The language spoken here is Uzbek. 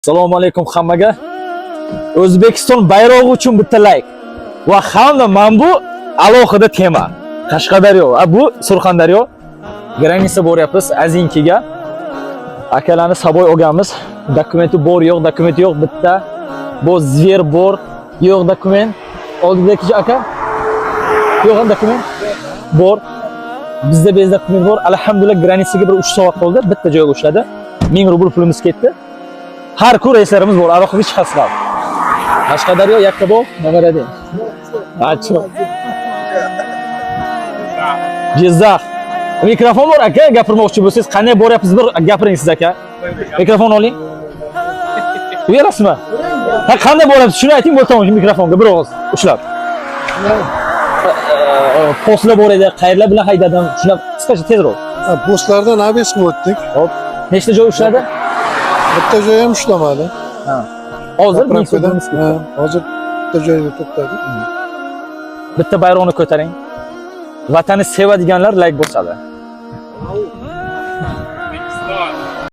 Assalomu alaykum hammaga. O'zbekiston bayrog'i uchun bitta like. Va hamda mana bu alohida tema. Qashqadaryo, a bu Surxondaryo. Граница boryapmiz Azinkiga. Akalarni saboy olganmiz. Dokumenti bor, yo'q, dokumenti yo'q bitta. Bu зверь bor, yo'q dokument. Oldidagi aka yo'q ham dokument bor. Bizda без dokument bor. Alhamdulillah, граница ga bir 3 soat qoldi. Bitta joyga ushladi. 1000 rubl pulimiz ketdi. Har kun reyslarimiz bor. Alohida chiqasizlar. Qashqadaryo Yakkabog' номер 1. Acho. Jizzax. Mikrofon bor aka, gapirmoqchi bo'lsangiz, qanday boryapsiz, bir gapiring siz aka. Mikrofon oling. Uyarasizmi? Ha, qanday boryapsiz? Shuni ayting, bo'ldi, tamom, mikrofonga bir og'iz ushlab. Postlar bor edi, qayerlar bilan haydadim? Shuni qisqacha, tezroq. Ha, postlardan объезд qilib o'tdik. Hop. Nechta joy ushladi? Bitta joy ham ushlamadi. Hozir 1000 so'm Заправка dan, pulimiz ketdi. Ha, hozir bitta joyga to'xtadik. Bitta bayroqni ko'taring. Vatanni sevadiganlar like bosadi.